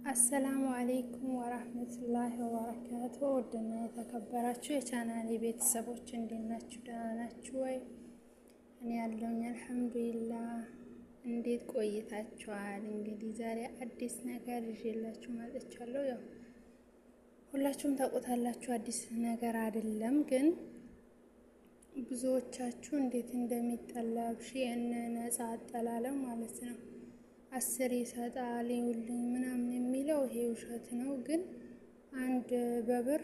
السلام عليكم ورحمة الله وبركاته። ውድና የተከበራችሁ የቻናሌ ቤተሰቦች እንዴት ናችሁ? ደህና ናችሁ ወይ? እኔ ያለውኝ الحمد لله። እንዴት ቆይታችኋል? እንግዲህ ዛሬ አዲስ ነገር ይዤላችሁ መጥቻለሁ። ያው ሁላችሁም ታውቁታላችሁ፣ አዲስ ነገር አይደለም። ግን ብዙዎቻችሁ እንዴት እንደሚጠለብ Shein ነጻ አጠላለም ማለት ነው 10 ይሰጣል ይውልኝ ምናምን የሚለው ይሄ ውሸት ነው። ግን አንድ በብር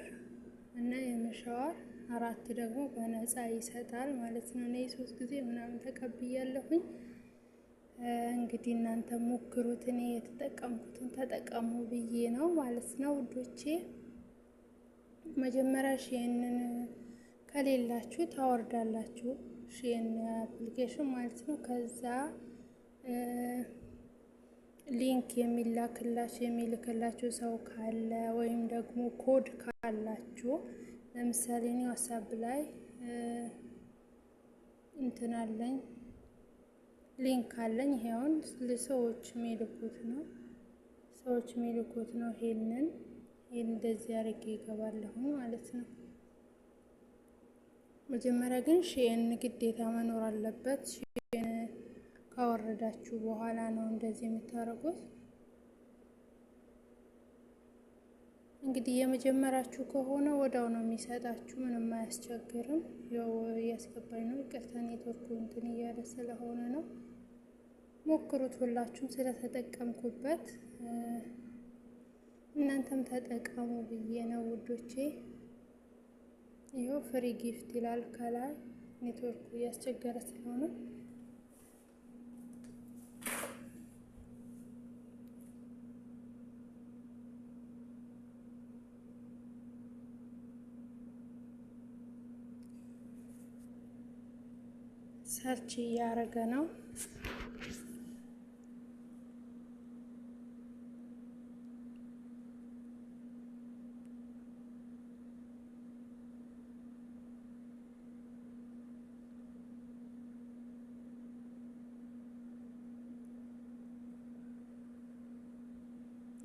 እና የመሻዋር 4 ደግሞ በነፃ ይሰጣል ማለት ነው። እኔ 3 ጊዜ ምናምን ተቀብያለሁኝ። እንግዲህ እናንተ ሞክሩት። እኔ የተጠቀምኩትን ተጠቀሙ ብዬ ነው ማለት ነው ውዶቼ። መጀመሪያ Shein ን ከሌላችሁ ታወርዳላችሁ፣ Shein application ማለት ነው። ከዛ link የሚላክላችሁ የሚልክላችሁ ሰው ካለ ወይም ደግሞ ኮድ ካላችሁ፣ ለምሳሌ እኔ WhatsApp ላይ እንትን አለኝ፣ link አለኝ። ይሄውን ሰዎች የሚልኩት ነው፣ ሰዎች የሚልኩት ነው። ይሄንን እንደዚህ አድርጌ ይገባለሁ ማለት ነው። መጀመሪያ ግን Shein ግዴታ መኖር አለበት። Shein ካወረዳችሁ በኋላ ነው እንደዚህ የምታደርጉት። እንግዲህ የመጀመሪያችሁ ከሆነ ወዳው ነው የሚሰጣችሁ፣ ምንም አያስቸግርም። ያው እያስገባኝ ነው፣ ይቅርታ ኔትወርኩ እንትን እያለ ስለሆነ ነው። ሞክሩት ሁላችሁም፣ ስለተጠቀምኩበት እናንተም ተጠቀሙ ብዬ ነው ውዶቼ። ይኸው free gift ይላል ከላይ፣ ኔትወርኩ እያስቸገረ ስለሆነ search እያደረገ ነው።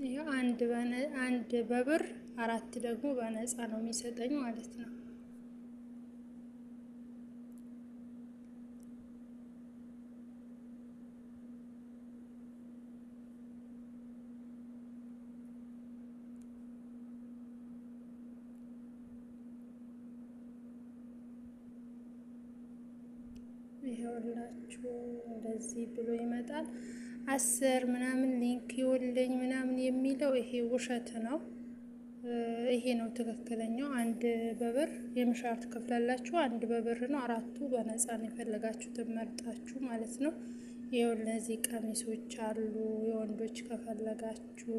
ይህ አንድ በብር 4 ደግሞ በነፃ ነው የሚሰጠኝ ማለት ነው። ይኸውላችሁ እንደዚህ ብሎ ይመጣል። 10 ምናምን link ይውልኝ ምናምን የሚለው ይሄ ውሸት ነው። ይሄ ነው ትክክለኛው። አንድ በብር የምሻር ትከፍላላችሁ። አንድ በብር ነው፣ 4ቱ በነፃ ነው። የፈለጋችሁትን መርጣችሁ ማለት ነው። ይኸው እነዚህ ቀሚሶች አሉ የወንዶች ከፈለጋችሁ፣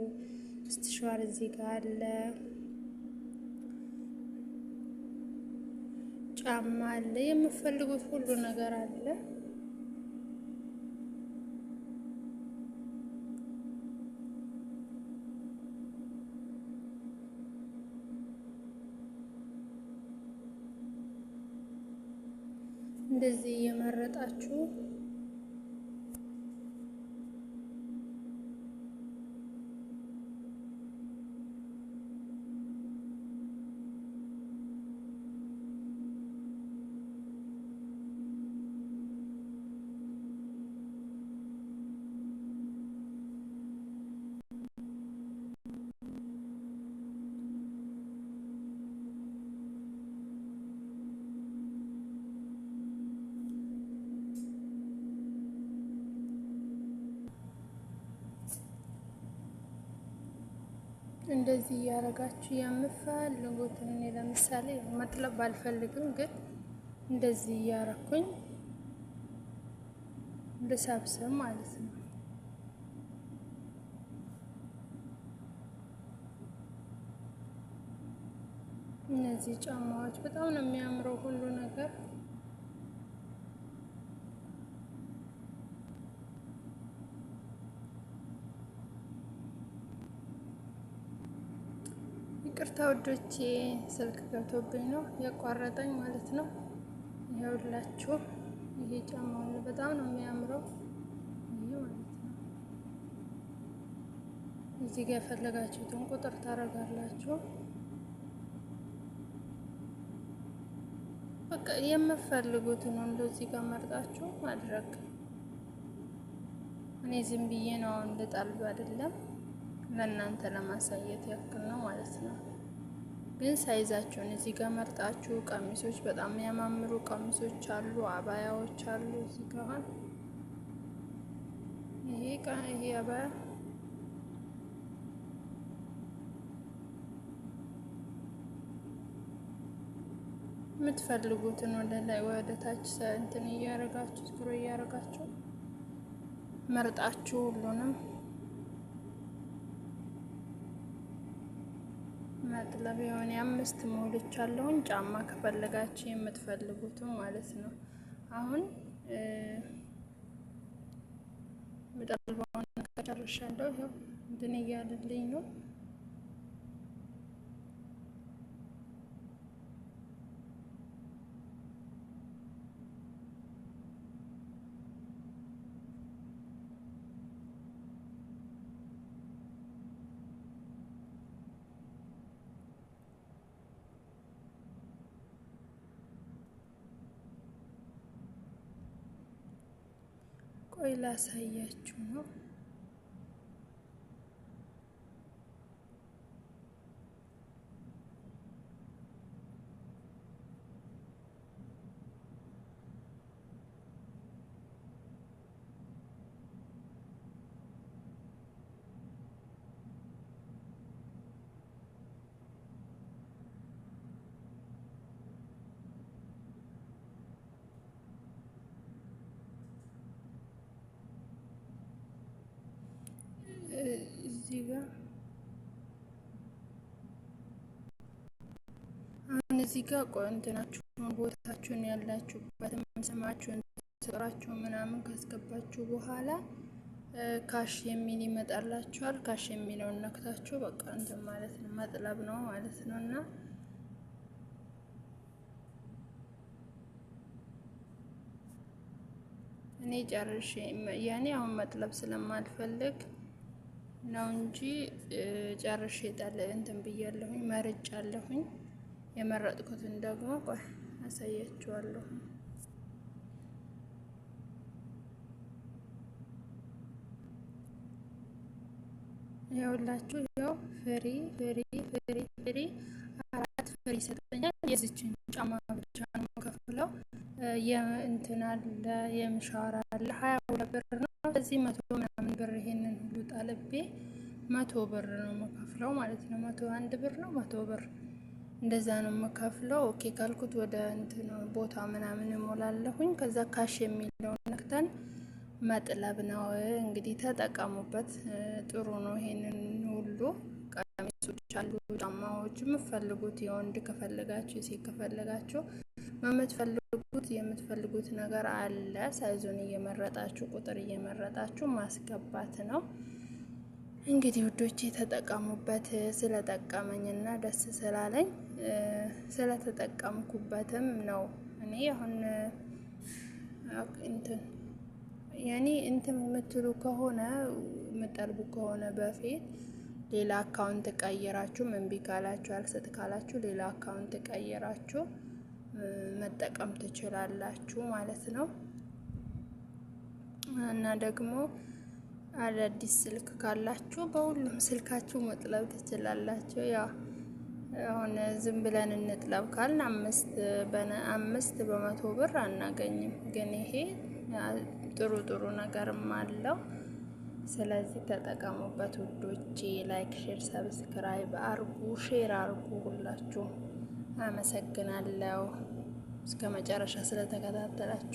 ስትሸዋር እዚህ ጋር አለ፣ ጫማ አለ፣ የምፈልጉት ሁሉ ነገር አለ። እንደዚህ እየመረጣችሁ እንደዚህ እያደረጋችሁ የምፈልጉትን፣ እኔ ለምሳሌ መጥለብ ባልፈልግም ግን እንደዚህ እያረኩኝ ልሰብስብ ማለት ነው። እነዚህ ጫማዎች በጣም ነው የሚያምረው ሁሉ ነገር። ይቅርታ ውዶቼ፣ ስልክ ገብቶብኝ ነው ያቋረጠኝ ማለት ነው። ይኸውላችሁ ይሄ ጫማ በጣም ነው የሚያምረው። ይሄ ማለት ነው። እዚህ ጋር የፈለጋችሁትን ቁጥር ታደርጋላችሁ። በቃ የምትፈልጉትን ሁሉ እዚህ ጋር መርጣችሁ ማድረግ። እኔ ዝም ብዬ ነው አሁን ልጠልብ አይደለም፣ ለእናንተ ለማሳየት ያክል ነው ማለት ነው። ግን size ኣችሁን እዚህ ጋር መርጣችሁ ቀሚሶች፣ በጣም የሚያማምሩ ቀሚሶች አሉ፣ አባያዎች አሉ። እዚህ ጋር አሁን ይሄ አባያ የምትፈልጉትን ወደ ላይ ወደ ታች እንትን እያረጋችሁ scroll እያረጋችሁ መርጣችሁ ሁሉንም መጥለብ የሆነ 5 ሞልቻለሁኝ። ጫማ ከፈለጋችሁ የምትፈልጉትን ማለት ነው። አሁን ምጠልበውን ከጨርሻለሁ። ይኸው እንትን እያለልኝ ነው። ቆይ ላሳያችሁ ነው። እዚህ ጋር አሁን እዚህ ጋር ቆይ እንትናችሁን ቦታችሁን ያላችሁበትን ስማችሁን ስራችሁን ምናምን ካስገባችሁ በኋላ cash የሚል ይመጣላችኋል። Cash የሚለውን ነክታችሁ በቃ እንትን ማለት ነው፣ መጥለብ ነው ማለት ነው። እና እኔ ጨርሼ ያኔ አሁን መጥለብ ስለማልፈልግ ነው እንጂ ጨርሼ ጣል እንትን ብያለሁኝ፣ መርጫለሁኝ። የመረጥኩትን ደግሞ ቆይ አሳያችኋለሁ። ይኸውላችሁ ያው free free free free 4 free ይሰጠኛል። የዚችን ጫማ ብቻ ነው ከፍለው የእንትን አለ የምሻራ አለ 22 ብር ነው። እዚህ 100 ምናምን ብር ይሄንን ሁሉ ጣልቤ 100 ብር ነው የምከፍለው ማለት ነው። 101 ብር ነው፣ 100 ብር እንደዛ ነው የምከፍለው። Okay ካልኩት ወደ እንትን ቦታ ምናምን እሞላለሁኝ። ከዛ cash የሚለውን ነክተን መጥለብ ነው እንግዲህ። ተጠቀሙበት፣ ጥሩ ነው። ይሄንን ሁሉ ቀሚሶች አሉ፣ ጫማዎች የምትፈልጉት የወንድ ከፈለጋችሁ የሴት ከፈለጋችሁ የምትፈልጉት ነገር አለ። Size ኡን እየመረጣችሁ ቁጥር እየመረጣችሁ ማስገባት ነው እንግዲህ ውዶቼ፣ ተጠቀሙበት። ስለጠቀመኝና ደስ ስላለኝ ስለተጠቀምኩበትም ነው። እኔ አሁን እንትን ያኔ እንትን የምትሉ ከሆነ የምጠልቡ ከሆነ በፊት ሌላ account ቀይራችሁ እምቢ ካላችሁ አልሰጥ ካላችሁ ሌላ account ቀይራችሁ መጠቀም ትችላላችሁ ማለት ነው። እና ደግሞ አዳዲስ ስልክ ካላችሁ በሁሉም ስልካችሁ መጥለብ ትችላላችሁ። ያው አሁን ዝም ብለን እንጥለብ ካልን 5 በ100 ብር አናገኝም። ግን ይሄ ጥሩ ጥሩ ነገርም አለው። ስለዚህ ተጠቀሙበት ውዶቼ። Like፣ share፣ subscribe አርጉ፣ share አርጉ ሁላችሁ። አመሰግናለሁ እስከ መጨረሻ ስለተከታተላችሁ።